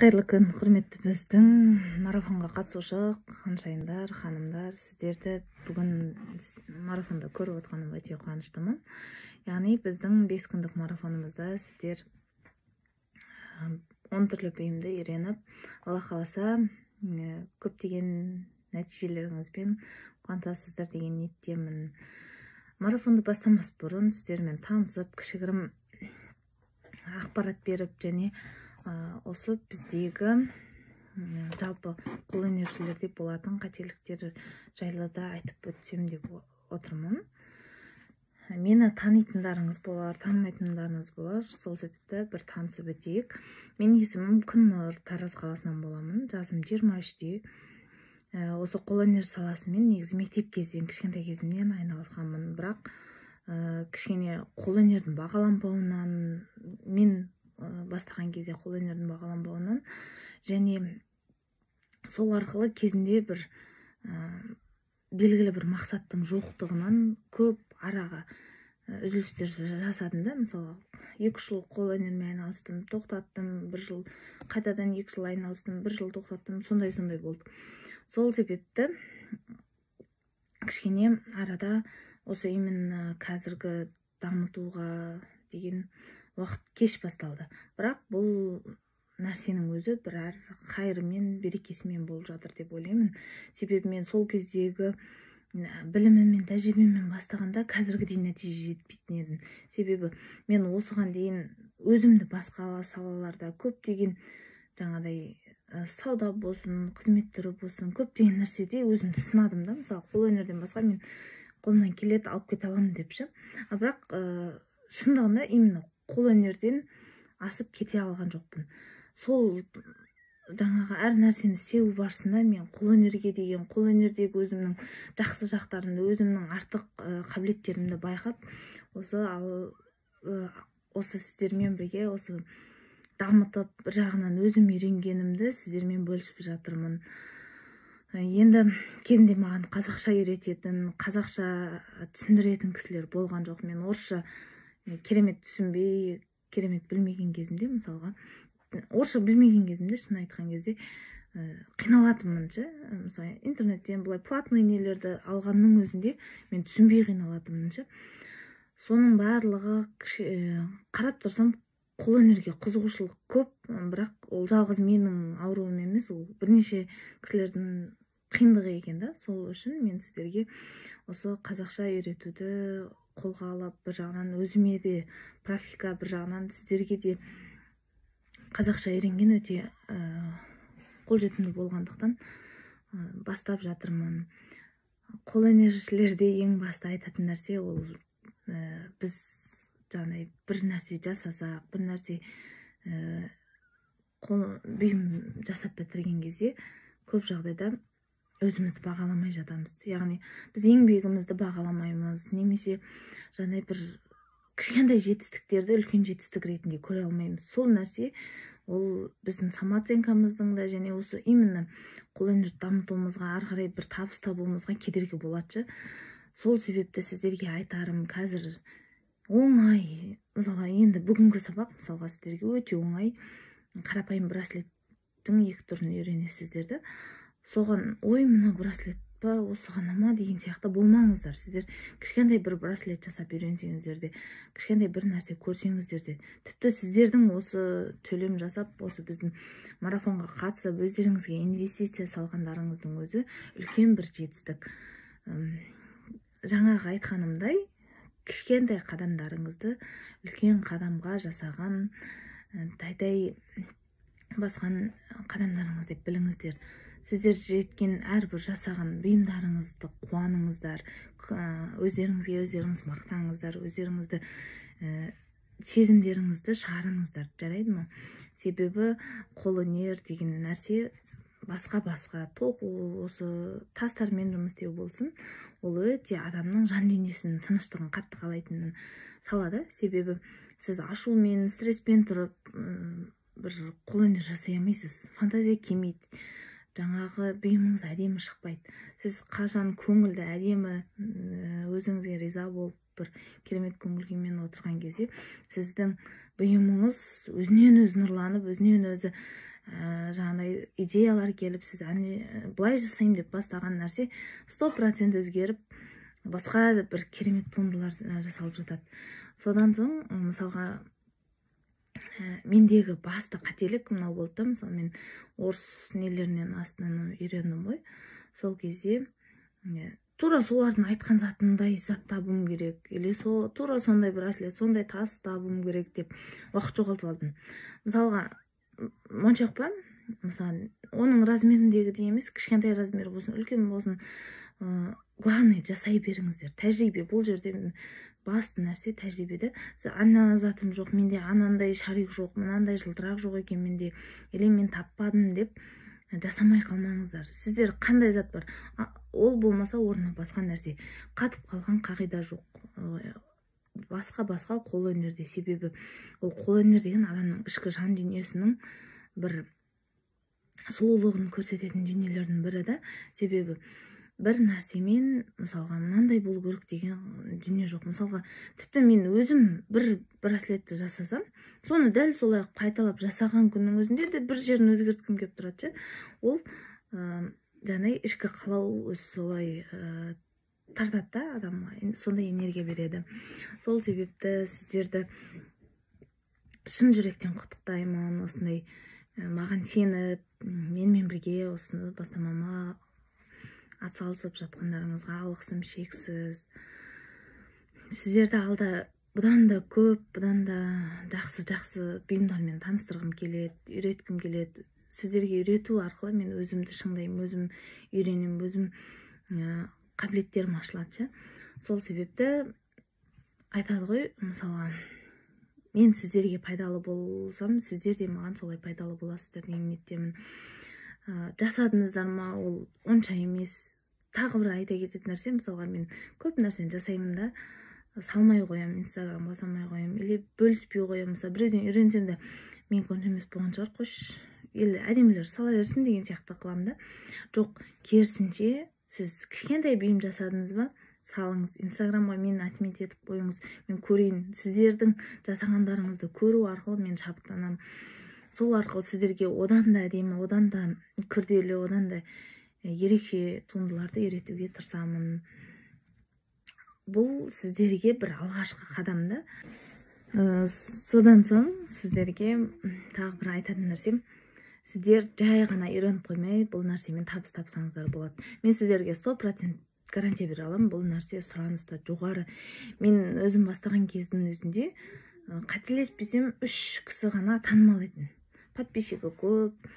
Қайырлы күн, құрметті біздің марафонға қатысушы ханшайымдар, ханымдар! Сіздерді бүгін марафонда көріп отқаныма өте қуаныштымын. Яғни біздің 5 күндік марафонымызда сіздер 10 түрлі бұйымды үйреніп, Алла қаласа, көптеген нәтижелеріңізбен қуантасыздар деген ниеттемін. Марафонды бастамас бұрын сіздермен танысып, кішігірім ақпарат беріп және осы біздегі жалпы қолөнершілерде болатын қателіктер жайлы да айтып өтсем деп отырмын. Мені танитындарыңыз болар, танымайтындарыңыз болар, сол себепті бір танысып өтейік. Менің есімім Күннұр, Тараз қаласынан боламын, жасым 23-те. Осы қолөнер саласымен негізі мектеп кезден, кішкентай кезімнен айналысқанмын, бірақ кішкене қолөнердің бағаланбауынан, мен бастаған кезде қолөнердің бағаланбауынан және сол арқылы кезінде бір белгілі бір мақсаттың жоқтығынан көп араға үзілістер жасадым да. Мысалы, 2 жыл қолөнермен айналыстым, тоқтаттым, 1 жыл, қайтадан 2 жыл айналыстым, 1 жыл тоқтаттым, сондай-сондай болды. Сол себепті кішкене арада осы именно қазіргі дамытуға деген уақыт кеш басталды. Бірақ бұл нәрсенің өзі бірар қайырымен, берекесімен болып жатыр деп ойлаймын. Себебі мен сол кездегі біліміммен, тәжірибеммен бастағанда қазіргідей нәтиже жетпейтін едім. Себебі мен осыған дейін өзімді басқа салаларда көптеген жаңағыдай сауда болсын, қызмет түрі болсын, көптеген нәрседе өзімді сынадым да. Мысалы, қолөнерден басқа мен қолымнан келеді, алып кете аламын деп ше. Бірақ шындығында именно қолөнерден асып кете алған жоқпын. Сол жаңағы әр нәрсені істеу барысында мен қолөнерге деген, қолөнердегі өзімнің жақсы жақтарымды, өзімнің артық қабілеттерімді байқап, осы сіздермен бірге осы дамытып, бір жағынан өзім үйренгенімді сіздермен бөлісіп жатырмын. Енді кезінде маған қазақша үйрететін, қазақша түсіндіретін кісілер болған жоқ. Мен орысша керемет түсінбей, керемет білмеген кезімде, мысалға, орысша білмеген кезімде, шын айтқан кезде, қиналатынмын ше. Мысалы, интернеттен былай платный нелерді алғанның өзінде мен түсінбей қиналатынмын ше. Соның барлығы қарап тұрсам, қолөнерге қызығушылық көп, бірақ ол жалғыз менің ауруым емес, ол бірнеше кісілердің қиындығы екен да. Сол үшін мен сіздерге осы қазақша үйретуді қолға алып, бір жағынан өзіме де практика, бір жағынан сіздерге де қазақша үйренген өте қолжетімді болғандықтан бастап жатырмын. Қолөнершілерде ең басты айтатын нәрсе ол, біз жаңағыдай бір нәрсе жасасақ, бір нәрсе бұйым жасап бітірген кезде көп жағдайда өзімізді бағаламай жатамыз. Яғни біз еңбегімізді бағаламаймыз, немесе жаңағыдай бір кішкентай жетістіктерді үлкен жетістік ретінде көре алмаймыз. Сол нәрсе ол біздің самооценкамыздың да және осы именно қолөнерді дамытуымызға, ары қарай бір табыс табуымызға кедергі болады. Сол себепті сіздерге айтарым, қазір оңай, мысалға, енді бүгінгі сабақ мысалға сіздерге өте оңай, қарапайым браслеттің 2 түрін үйренесіздер да. Соған ой, мына браслет па, осы ғана ма деген сияқты болмаңыздар. Сіздер кішкентай бір браслет жасап үйренсеңіздер де, кішкентай бір нәрсе көрсеңіздер де, тіпті сіздердің осы төлем жасап, осы біздің марафонға қатысып, өздеріңізге инвестиция салғандарыңыздың өзі үлкен бір жетістік. Жаңағы айтқанымдай, кішкентай қадамдарыңызды үлкен қадамға жасаған, тайтай басқан қадамдарыңыз деп біліңіздер. Сіздер жеткен әрбір жасаған бұйымдарыңызды қуаныңыздар, өздеріңізге өздеріңіз мақтаңыздар, өздеріңізді сезімдеріңізді шығарыңыздар, жарайды ма? Себебі қолөнер деген нәрсе басқа-басқа тоқу, осы тастармен жұмыс істеу болсын, ол өте адамның жан дүниесінің тыныштығын қатты қалайтын салада. Себебі сіз ашумен, стресспен тұрып, бір қолөнер жасай алмайсыз, фантазия келмейді, жаңағы бұйымыңыз әдемі шықпайды. Сіз қашан көңілді, әдемі, өзіңізге риза болып, бір керемет көңіл күймен отырған кезде сіздің бұйымыңыз өзінен өзі нұрланып, өзінен өзі Жаңағыдай идеялар келіп, сіз былай жасаймын деп бастаған нәрсе 100% өзгеріп, басқа бір керемет туындылар жасалып жатады. Содан соң, мысалға, мендегі басты қателік мынау болды да. Мысалы, мен орыс нелерінен астынан үйрендім ғой. Сол кезде тура солардың айтқан затындай зат табуым керек или тура сондай браслет, сондай тас табуым керек деп уақыт жоғалтып алдым. Мысалға, моншақ па, мысалы, оның размеріндегідей емес, кішкентай размер болсын, үлкен болсын, главное, жасай беріңіздер. Тәжірибе, бұл жерде басты нәрсе тәжірибеде. Ана затым жоқ менде, анандай шарик жоқ, мынандай жылтырақ жоқ екен менде или мен таппадым деп жасамай қалмаңыздар. Сіздер қандай зат бар, ол болмаса, орнына басқа нәрсе. Қатып қалған қағида жоқ басқа қолөнерде. Себебі ол қолөнер деген адамның ішкі жан дүниесінің бір сұлулығын көрсететін дүниелердің бірі да. Себебі бір нәрсемен, мысалға, мынандай болу керек деген дүние жоқ. Мысалға, тіпті мен өзім бір браслетті жасасам, соны дәл солай қайталап жасаған күннің өзінде де бір жерін өзгерткім келіп тұрады ше. Ол жаңағыдай ішкі қалау өзі солай тартады да адамға, сондай энергия береді. Сол себепті сіздерді шын жүректен құттықтаймын. Осындай маған сеніп, менімен бірге осыны бастамама атсалысып жатқандарыңызға алғысым шексіз. Сіздерді алда бұдан да көп, бұдан да жақсы жақсы бұйымдармен таныстырғым келеді, үйреткім келеді. Сіздерге үйрету арқылы мен өзімді шыңдаймын, өзім үйренемін, өзім қабілеттерім ашылады ше. Сол себепті айтады ғой, мысалға, мен сіздерге пайдалы болсам, сіздер де маған солай пайдалы боласыздар деген ниеттемін. Жасадыңыздар ма, ол онша емес. Тағы бір айта кететін нәрсе, мысалға, мен көп нәрсені жасаймын да, салмай қоямын, Инстаграмға салмай қоямын или бөліспей қоямын. Мысалы, біреуден үйренсем де, менікі онша емес болған шығар, қойшы, или әдемілер сала берсін деген сияқты қыламын да. Жоқ, керісінше, сіз кішкентай бұйым жасадыңыз ба, салыңыз Инстаграмға, мені отметить етіп қойыңыз, мен көрейін. Сіздердің жасағандарыңызды көру арқылы мен шабыттанамын. Сол арқылы сіздерге одан да әдемі, одан да күрделі, одан да ерекше туындыларды үйретуге тырысамын. Бұл сіздерге бір алғашқы қадам да. Содан соң сіздерге тағы бір айтатын нәрсем: сіздер жай ғана үйреніп қоймай, бұл нәрсемен табыс тапсаңыздар болады. Мен сіздерге 100% гарантия бере аламын, бұл нәрсе сұраныста жоғары. Мен өзім бастаған кездің өзінде, қателеспесем, үш кісі ғана танымал етін, подписчигі көп,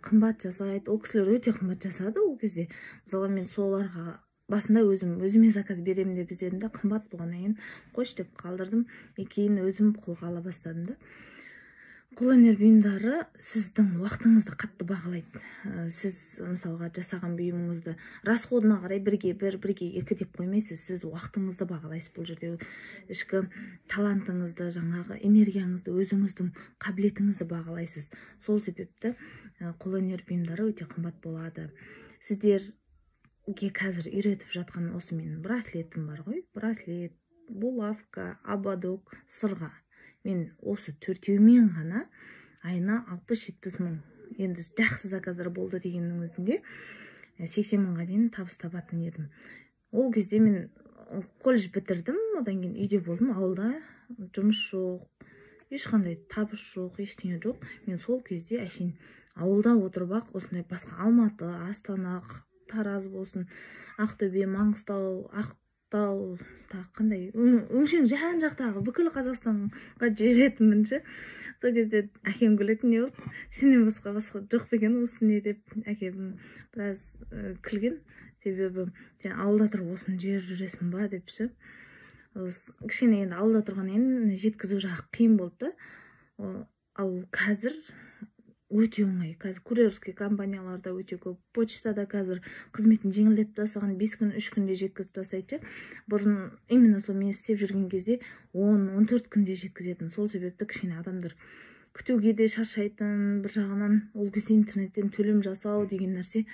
қымбат жасайды. Ол кісілер өте қымбат жасады ол кезде. Мысалға, мен соларға басында өзім өзіме заказ беремін деп іздедім да, қымбат болғаннан кейін қойшы деп қалдырдым. И кейін өзім қолға ала бастадым да. Қолөнер бұйымдары сіздің уақытыңызды қатты бағалайды. Сіз, мысалға, жасаған бұйымыңызды расходына қарай бірге бір, бірге екі деп қоймайсыз, сіз уақытыңызды бағалайсыз. Бұл жерде ішкі талантыңызды, жаңағы энергияңызды, өзіңіздің қабілетіңізді бағалайсыз. Сол себепті қолөнер бұйымдары өте қымбат болады. Сіздерге қазір үйретіп жатқан осы менің браслетім бар ғой, браслет, булавка, ободок, сырға, мен осы төртеумен ғана айына 60-70 мың, енді жақсы заказдар болды дегеннің өзінде, 80 мыңға дейін табыс табатын едім. Ол кезде мен колледж бітірдім, одан кейін үйде болдым. Ауылда жұмыс жоқ, ешқандай табыс жоқ, ештеңе жоқ. Мен сол кезде әшейін ауылда отырып ақ осындай басқа Алматы, Астана, Тараз болсын, Ақтөбе, Маңғыстау, Ақтау, тағы қандай өңшең жан жақтағы бүкіл Қазақстанға жіберетінмін ше. Сол кезде әкем күлетін: «Не болды, сенен басқа жоқ па екен осы не?» – деп. Әкем біраз күлген, себебі «Сен ауылда тұрып осыны жіберіп жүресің ба?» деп ше. Кішкене енді ауылда тұрғаннан кейін жеткізу жағы қиын болды да. Ал қазір өте оңай, қазір курьерский компаниялар да өте көп, почтада қазір қызметін жеңілдетіп тастаған, 5 күн, 3 күнде жеткізіп тастайды ше. Бұрын именно сол мен істеп жүрген кезде 10-14 күнде жеткізетін. Сол себепті кішкене адамдар күтуге де шаршайтын. Бір жағынан, ол кезде интернеттен төлем жасау деген нәрсе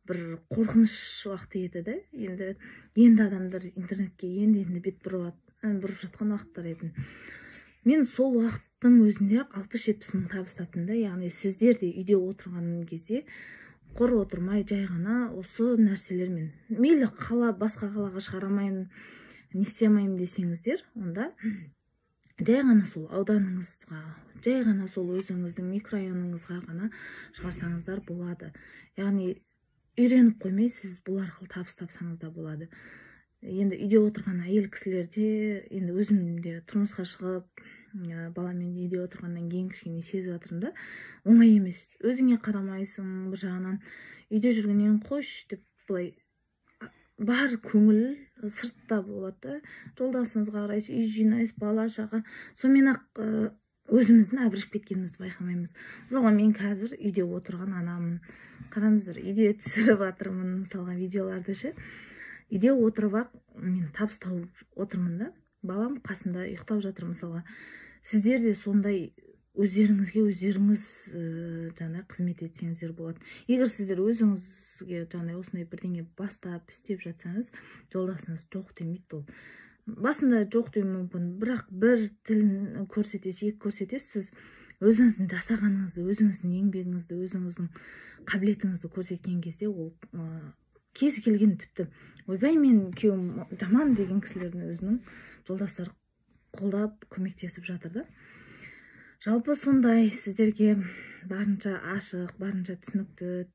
бір қорқыныш уақыты еді да. Енді енді адамдар интернетке енді енді бет бұрып жатқан уақыттар еді. Мен сол уақыттың өзінде 60-70 мың табыс таптым да. Яғни сіздер де үйде отырған кезде құр отырмай, жай ғана осы нәрселермен, мейлі қала, басқа қалаға шығара алмаймын, не істей алмаймын десеңіздер, онда жай ғана сол ауданыңызға, жай ғана сол өзіңіздің микрорайоныңызға ғана шығарсаңыздар болады. Яғни үйреніп қоймай, сіз бұл арқылы табыс тапсаңыз да болады. Енді үйде отырған әйел кісілерде, енді өзім де тұрмысқа шығып, баламен үйде отырғаннан кейін кішкене сезіп жатырмын да, оңай емес. Өзіңе қарамайсың, бір жағынан үйде жүргеннен қойшы деп былай бар көңіл сыртта болады да. Жолдасыңызға қарайсыз, үй жинайсыз, бала шаға, сонымен ақ өзіміздің әбіржіп кеткенімізді байқамаймыз. Мысалға, мен қазір үйде отырған анамын, қараңыздар, үйде түсіріп жатырмын мысалға видеоларды ше. Үйде отырып ақ мен табыс тауып отырмын да, балам қасында ұйықтап жатыр мысалға. Сіздер де сондай өздеріңізге өздеріңіз жаңа қызмет етсеңіздер болады. Егер сіздер өзіңізге жаңа осындай бірдеңе бастап істеп жатсаңыз, жолдасыңыз жоқ демейді. Ол басында жоқ деуі мүмкін, бірақ бір тілін көрсетесіз, екі көрсетесіз, сіз өзіңіздің жасағаныңызды, өзіңіздің еңбегіңізді, өзіңіздің қабілетіңізді көрсеткен кезде, ол кез келген, тіпті ойбай, мен күйеуім жаман деген кісілердің өзінің жолдастары қолдап, көмектесіп жатыр да. Жалпы сондай, сіздерге барынша ашық, барынша түсінікті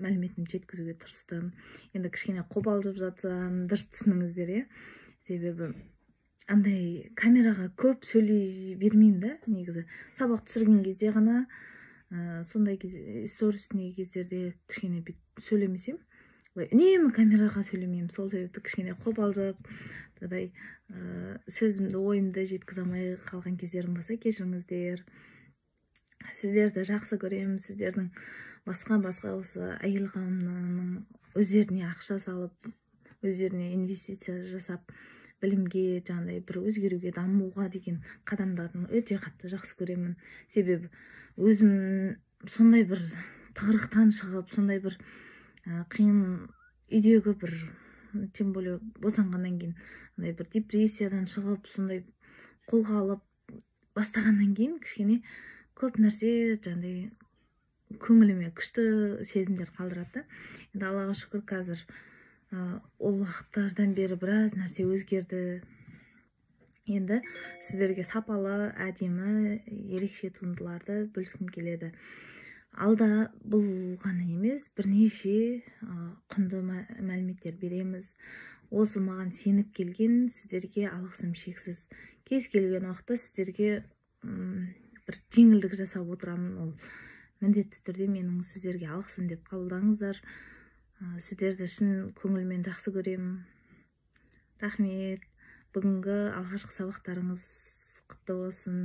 мәліметімді жеткізуге тырыстым. Енді кішкене қобалжып жатсам, дұрыс түсініңіздер, иә, себебі андай камераға көп сөйлей бермеймін да. Негізі сабақ түсірген кезде ғана, сондай сторисный кездерде кішкене бүйтіп сөйлемесем, былай үнемі камераға сөйлемеймін. Сол себепті кішкене қобалжып, жаңағыдай сөзімді, ойымды жеткізе алмай қалған кездерім болса, кешіріңіздер. Сіздерді жақсы көремін. Сіздердің басқа басқа осы әйел қауымының өздеріне ақша салып, өздеріне инвестиция жасап, білімге, жаңағыдай бір өзгеруге, дамуға деген қадамдарын өте қатты жақсы көремін. Себебі өзім сондай бір тығырықтан шығып, сондай бір қиын үйдегі бір, тем более босанғаннан кейін андай бір депрессиядан шығып, сондай қолға алып бастағаннан кейін кішкене көп нәрсе жаңағыдай көңіліме күшті сезімдер қалдырады да. Енді Аллаға шүкір, қазір ол уақыттардан бері біраз нәрсе өзгерді. Енді сіздерге сапалы, әдемі, ерекше туындыларды бөліскім келеді. Алда бұл ғана емес, бірнеше құнды мәліметтер береміз. Осы маған сеніп келген сіздерге алғысым шексіз. Кез келген уақытта сіздерге бір жеңілдік жасап отырамын. Ол міндетті түрде менің сіздерге алғысым деп қабылдаңыздар. Сіздерді шын көңілмен жақсы көремін. Рахмет. Бүгінгі алғашқы сабақтарыңыз құтты болсын,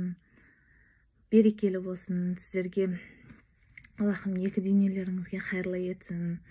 берекелі болсын. Сіздерге Аллахым екі дүниелеріңізге қайырлы етсін.